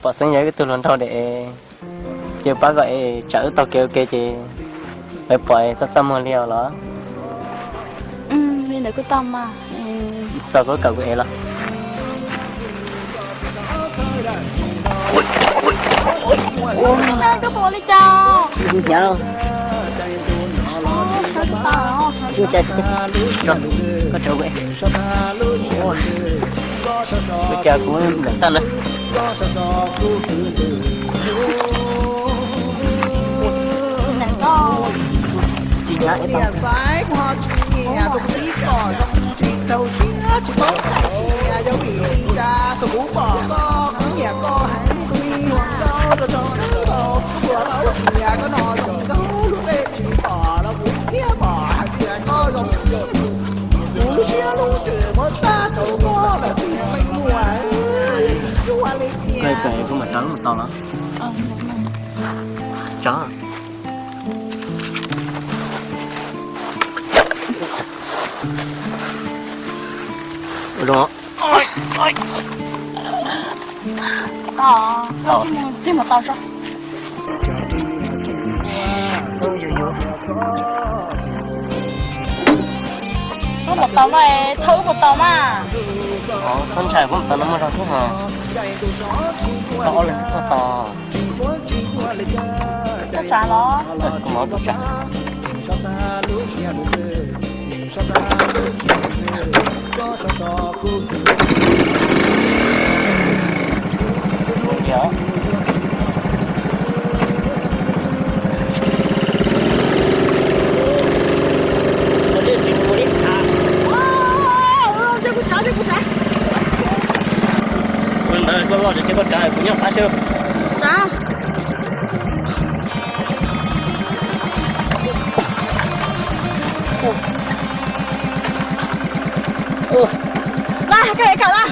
Pom xeeb yog wb tug hluas nraug dam, ces pab kom es tsam wb taug kev ua ke ces lawv pom txaj txaj muag li os los. Li ntawd kuj tau mas. Txog kuv kom kuv ev los. Koj pom li cas? Hnyav. Koj tsav kuv, kuv cas kuv lawm tag na. Tsis hnyav es tau. Koj mam tso lub mus tau los? Tso. Ua zoo. Tsis mus tau tso. Koj mus tau no, thawb mus tau mas. Txhob ntshai, kuv mus tau no muaj zog thiab hos. Koj ob leeg koj tau. Koj tsav los? Kuv mam tau tsav. Ntawd koj loj ces koj tsav, kuv nyob qab xwb. Laj, koj ev kawm laj.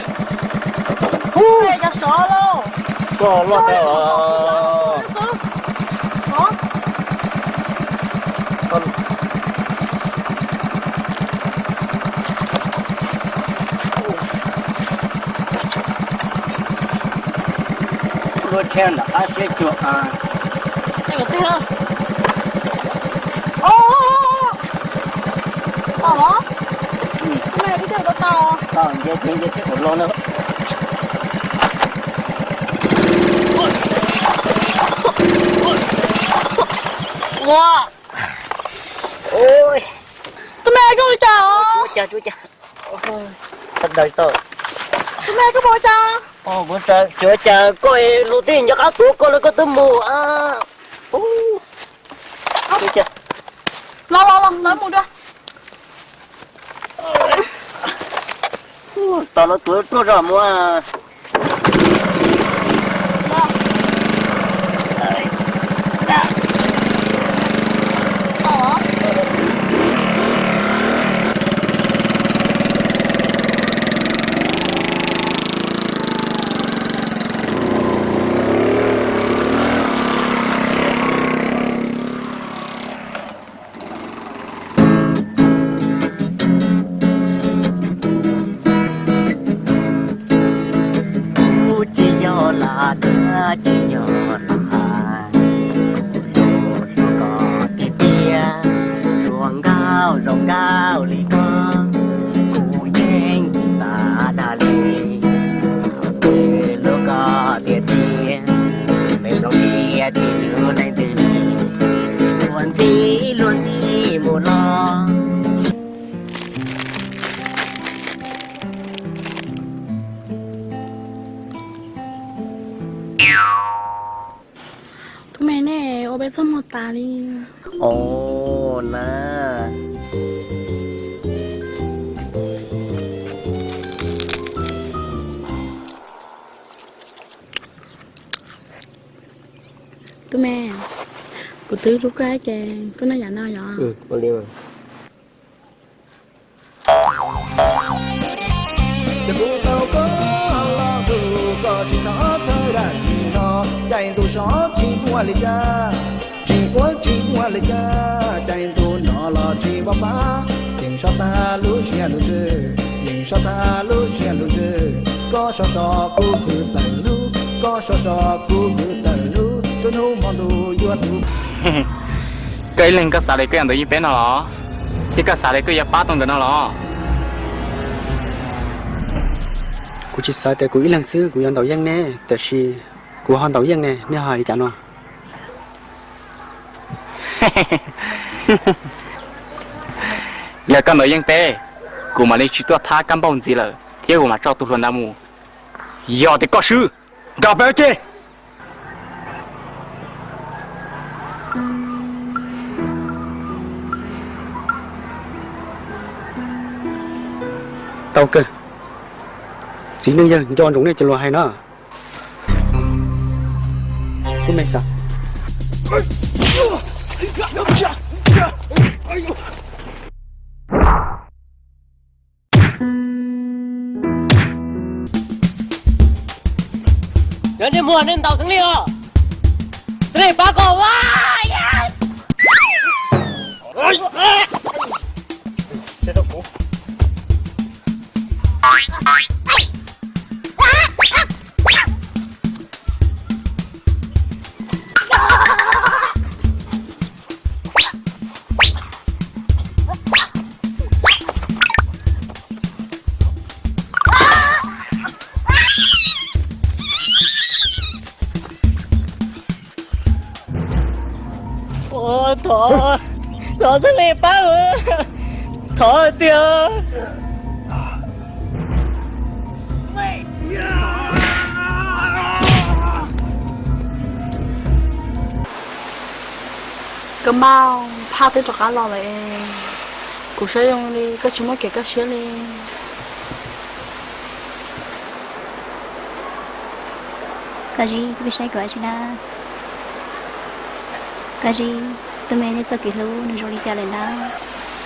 Cov sov lauj. Koj loj kawg os. Luaj tsheb nram qab siab cuag. Tau los? Tau, nce tsev nce tsheb kom los na. Ua, tus me zoo li cas? Tsuav cas, tsuav cas. Tau daws tau. Tus me koj puas ua cas? Kuv tsuav cas koj lus tij nco qab tuav koj los koj twb mus. Los los los, lawv mus dua. Tos lawv tuav tuaj zog mus. Kuv tsis yog lam dab, tsis yog lam hais, kuv hlub koj tiag tiag, hlub nkauj zoo nkauj li koj, kuv yeej tsis xav dag li. Kuv hlub koj tiag tiag, peb zoo tiag tsis hlub leej twg li, luag ntxhi luag ntxhi mus los. Tus me ne, ua peb txaj muag tas li. Os na. Tus me, kuv twb hlub koj ces koj noj yam no yom. Ces kuv tau koj los hlub koj tsis txhob txhawj dab tsi no, caij ntuj sov tsis muaj li cas, tsis muaj tsis muaj li cas, caij ntuj no los tsis npau pab, yeej sov tag lub siab lub ntsws, yeej sov tag lub siab lub ntsws, koj sov so kuv khwv tawm lub, Koj ib leeg koj xav li koj yuav ntaus yeej peb no los? Thiab koj xav li koj yuav pab tau nkawd no los? Kuv tsis xav tias kuv ib leeg xwb kuv yuav ntaus yeej nej, tiam sis kuv ho ntaus yeej ne, nej ho hais li cas no? Yog koj ntaus yeej peb, kuv mam li tsis tuaj thab kab npauj ntxiv lawm thiab kuv mam tso tus hluas nrad mus. Yog tias koj swb, nkag peb ceg. Tau kawg, txiv neej yawg nco ntsoov nej cov lus hais no. Yog nej muag nej ntaus Xeeb Lis os. Xeeb Lis pab koj. Thov, thov Xeeb Lis pab, thov tiag. Koj Npauj, phaj twb rov qab los lawm es kuv saib zoo li koj tsis muaj kev kaj siab li. Koj Zib, twb peb saib kuv ua tsi na? Koj Zib, tub me nej txoj kev hlub nws zoo li cas lawm na?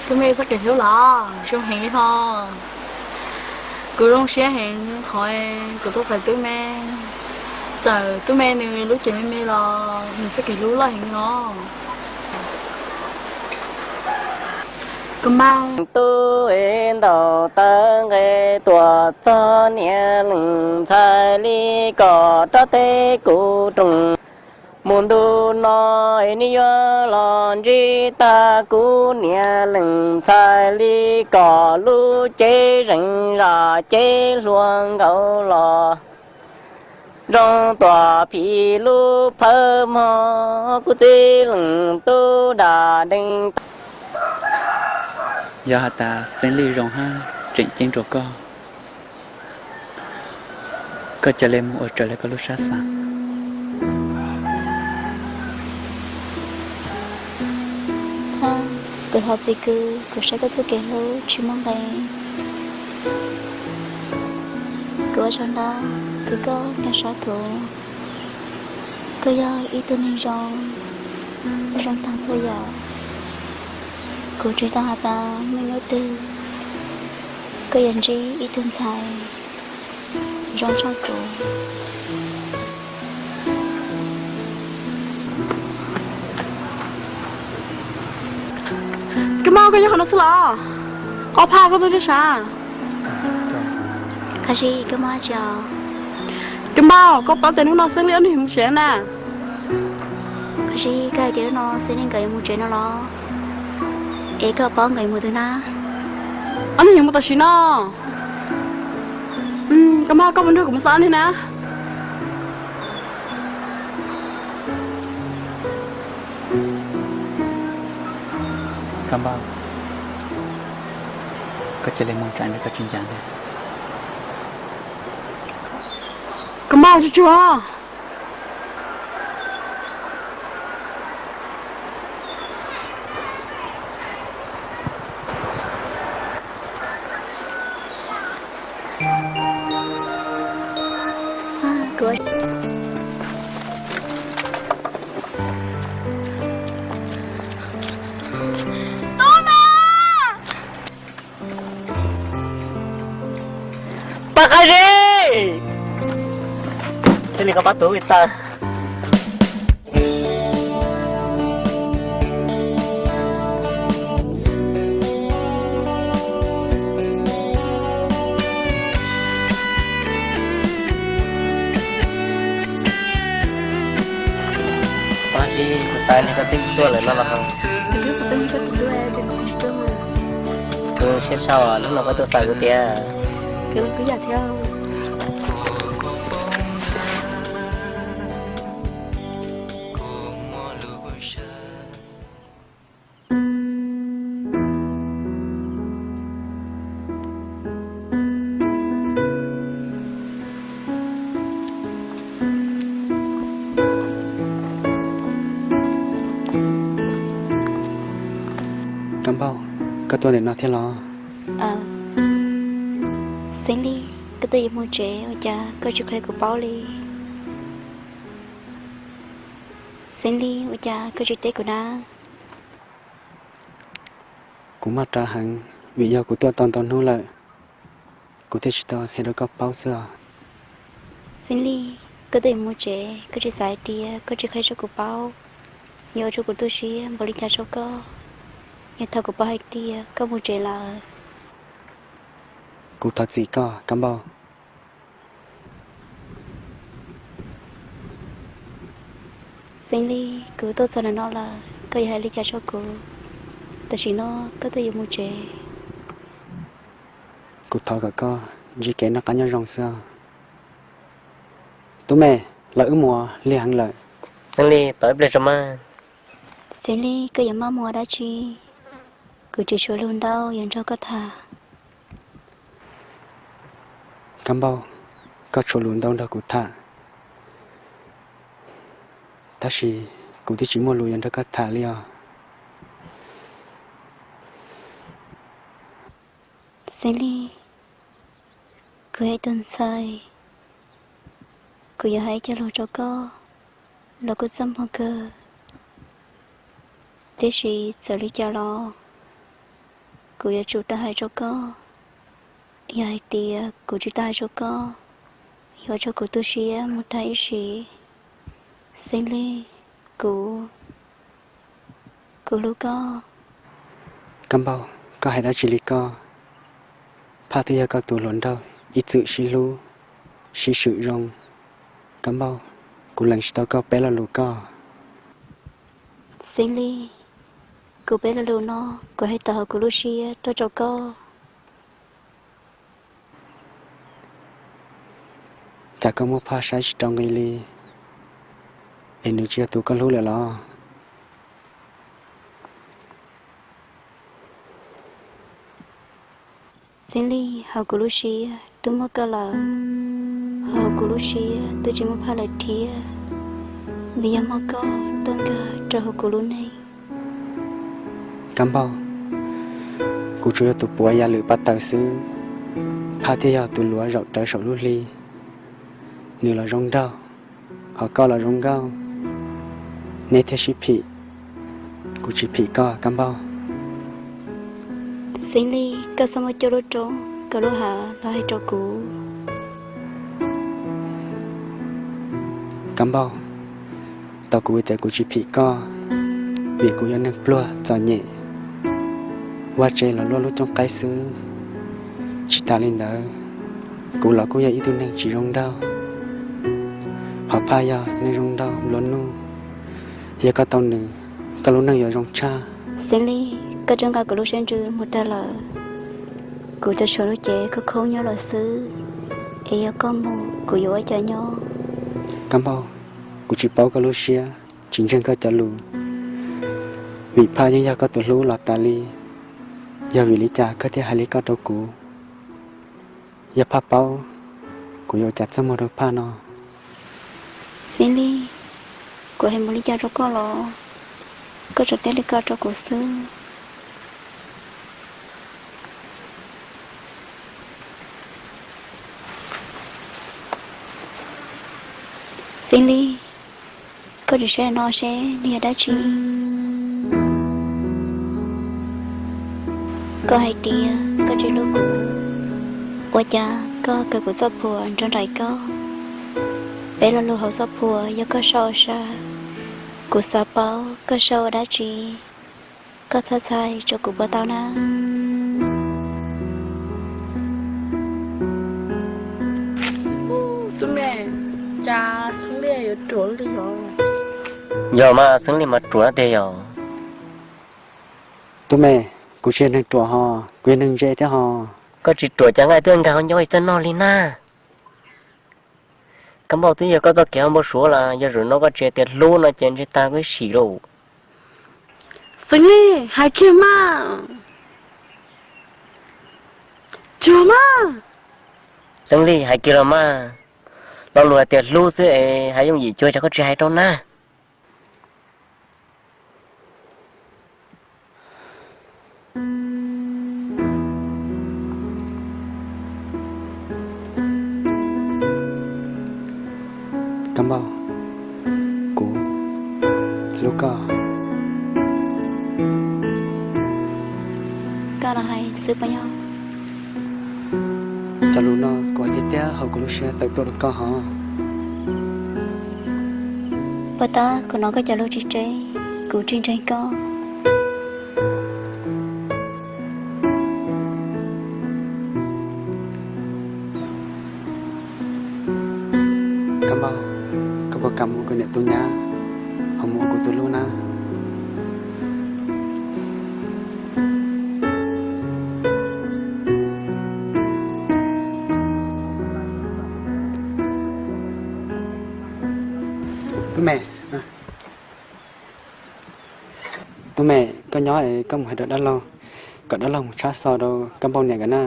Tub me txoj kev hlub los zoo heev li hlo. Kuv zoo siab heev qhov kuv tau xaiv tub me. Txawm tub me nws lub cev me me los nws txoj kev hlub loj heev li os. Koj Npauj, tub ntaus taw nqe tuam txog niam leej ntxhais li kom rov teb kuv rooj. Mus ntu no es nej yuav los ntsib tag kuv niam leej ntxhais li kom lub cev zeeg zam cev hluas nkaus los zoo tuam phim lub phawv mog kuv txiv leej tub da deeg. Yog has tas Xeeb Lis zoo hab tseem ceeb rua koj, koj ca le mus ua raws le koj lub sab xav. Kuv thov txim kws kuv saib koj txoj kev hlub tsis muaj nqe. Kuv ua tsaug ntau kws koj nco sab kuv. Koj yog ib tug neeg zoo, zoo taag txhua yam. Kuv tsis tau has tas muaj ib hnub twg koj yuav ntsib ib tug ntxhais zoo tshaj kuv. Koj Npauj, koj nyob qhov no xwb los? Ob phaj koj txawj tib sav. Koj Zib, koj Npauj hais tsi os? Koj Npauj, koj paub tias hnub no Xeeb Lis ob niag yuav mus tsev na. Koj Zib, koj hais tias hnub no Xeeb Lis nkawd yuav mus tsev no los? Es koj paub nkawd yuav mus twg na? Ob niag yuav mus tam sim no. Koj Npauj, koj puas nrog kuv mus xauj ob niag na? Koj Npauj, koj cia li mus tsam ntawd koj tsis ncav ntag. Koj Npauj, tsuag tsuag. Paj Qab Zeb, thiaj li koj pab tub tag. Ib, kuv xav nrog koj teeb tuaj lawm no los. Kuv siab tshaj, hnub no koj tuaj xav kuv tiag. Kab Npauj, koj tuaj ntawm no thiab los? Xeeb Lis, koj twb yuav mus tsev ua cas koj tsis qhia kuv paub li? Xeeb Lis, ua cas koj tsis teb kuv na? Kuv maj rau heev vim yog kuv tuaj tau ntau hnub lawm, kuv thiaj tsis tau qhia rau koj paub xwb os. Xeeb Lis, koj twb yuav mus tsev, koj tsis xav hais tias koj tsis qhia rau kuv paub, yuav ua rau kuv tu siab npaum li cas rau koj, yog thaum kuv paub hais tias koj mus tsev lawm? Kuv thov txim koj, Kab Npauj. Xeeb Lis, kuv tuaj txog ntawm no lawm, koj yuav hais li cas rau kuv? Tam sim no koj twb yuav mus tsev. Kuv thov kom koj ntsib kev noj qab nyob zoo xwb. Tub me, los wb mus, lig heev lawm. Xeeb Lis, tos ib pliag tso mas. Xeeb Lis, koj yuav maj mus ua dab tsi? Kuv tsis tshuav lus ntau yuav nrog koj tham. Kab Npauj, koj tshuav lus ntau nrog kuv tham, tab sis kuv twb tsis muaj lus yuav nrog koj tham li os. Xeeb Lis, kuv yog ib tug ntxhais, kuv yuav hais ib co lus rau koj los kuj txaj muag kawg, tiam sis txawm li cas los kuv yuav tsum tau hais rau koj. Yog hais tias kuv tsis tau hais rau koj, yuav ua rau kuv tu siab mus tag ib sim. Xeeb Lis, kuv, kuv hlub koj. Kab Npauj, koj hais dab tsi li koj? Phaj twb yog koj tus hluas nraug ib txwm sib hlub, sib swm zoo. Kab Npauj, kuv lees tsis tau koj peb lo lus koj. Xeeb Lis, kuv peb lo lus no kuv hais tawm hauv kuv lub siab tuaj rau koj. Cas koj muab Phaj saib tsis rau nqi li, es nws tsis yog tus koj hlub lawm los? Xeeb Lis, hauv kuv lub siab twb muaj koj lawm, hauv kuv lub siab twb tsis muaj Phaj lawm thiab, vim yog muaj koj tuaj nkag rau hauv kuv lub neej. Kab Npauj, kuv tsuas yog tus puav ya lwm pab taws xwb, Phaj thiaj yog tus luav zaum rawv saum lub hli. Nws los zoo nraug, ho koj los zoo nkauj, nej thiaj sib phim. Kuv tsis phim koj, Kab Npauj. Xeeb Lis, koj txhob muab cuaj lub roob kaum lub hav los hais rau kuv. Kab Npauj, tau kuv tias kuv tsis phim koj, vim kuv yog neeg pluag txom nyem, vaj tse los luaj lub cooj qaib xwb. Tsis tas li ntawd, kuv los kuj yog ib tug neeg tsis zoo nraug, ho Phaj yog neeg zoo nraug nplua nuj. Yog koj tau nws, koj lub neej yuav zoo tshaj. Xeeb Lis, koj twb nqa kuv lub siab ntsws mus tag lawm, kuv tsuas tshuav lub cev khoob khoob nyob lawm xwb, es yog koj mus kuv yuav ua cas nyob? Kab Npauj, kuv tsis paub koj lub siab, tsis ntseeg koj cov lus, vim Phaj yeej yog koj tus hlub los tas li. Yog vim li cas koj thiaj hais li koj rau kuv? Yog Phaj paub, kuv yuav ua cas txaj muag rau Phaj no? Xeeb Lis, kuv hais mus li cas rau koj los koj tsuas teb li ko rau kuv xwb. Xeeb Lis, koj tsis saib no seb nws yog dab tsi? Koj hais tias koj tsis hlub kuv, ua cas koj kaw kuv txoj phuam nrog nraim koj? Peb lo lus hauv txoj phuam yog koj sau ua sa, kuv xav paub koj sau ua dab tsi. Koj txhawj txhawj rau kuv puas tau na? Tub me, cas Xeeb Lis yuav ruam li os? Yog mas, Xeeb Lis mas ruam tiag yog. Tub me, kuv tsis yog neeg ruam ho, kuv yog neeg ntse thiab ho. Koj tsis ruam cas nqaij twb nkag hauv ncauj txawj noj li na. Kab Npauj, twb yog koj txoj kev ho npau suav lawm, yog zaum no koj tsis hais tias hlub no ces ntshe tag koj ib sim lauj. Xeeb Lis, hais kiag mas. Cuag mas. Xeeb Lis, hais kiag los mas. Lo lus hais tias hlub xwb es hais yooj yim cuag cas koj tsis hais rau na. Kab Npauj, kuv hlub koj. Koj los hais xwb puas yog? Cov lus no kuv hais tiag tiag hauv kuv lub siab tawm tuaj rau koj hov. Puag ta kuv hnov koj cov lus tsis tseeb, kuv tsis ntseeg koj. Kab Npauj, koj puas kam mus ua kuv niam tus nyab, ho mus ua kuv tus hlub na? Tub me, tub me, koj nyob es koj mus hais rau dab laug, kom dab laug mus tshab xov rau Kab Npauj niam nkawd na.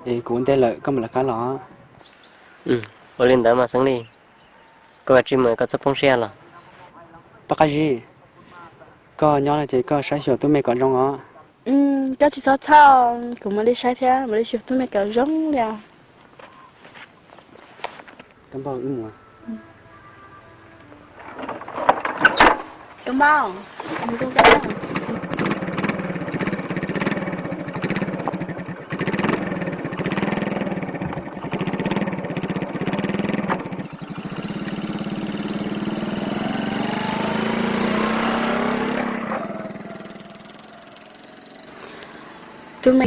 Es kuv ua ntej lawm, koj mam lawv qab los. Ua li ntawd mas Xeeb Lis, koj kav tsij mus, koj txhob poob siab los. Paj Qab Zib, koj nyob no ces koj saib xyuas tub me kom zoo os. Koj tsis txhob txhawj, kuv mam li saib thiab mam li xyuas tub me kom zoo li os. Kab Npauj, wb mus. Kab Npauj, mus zoo koj. Tub me,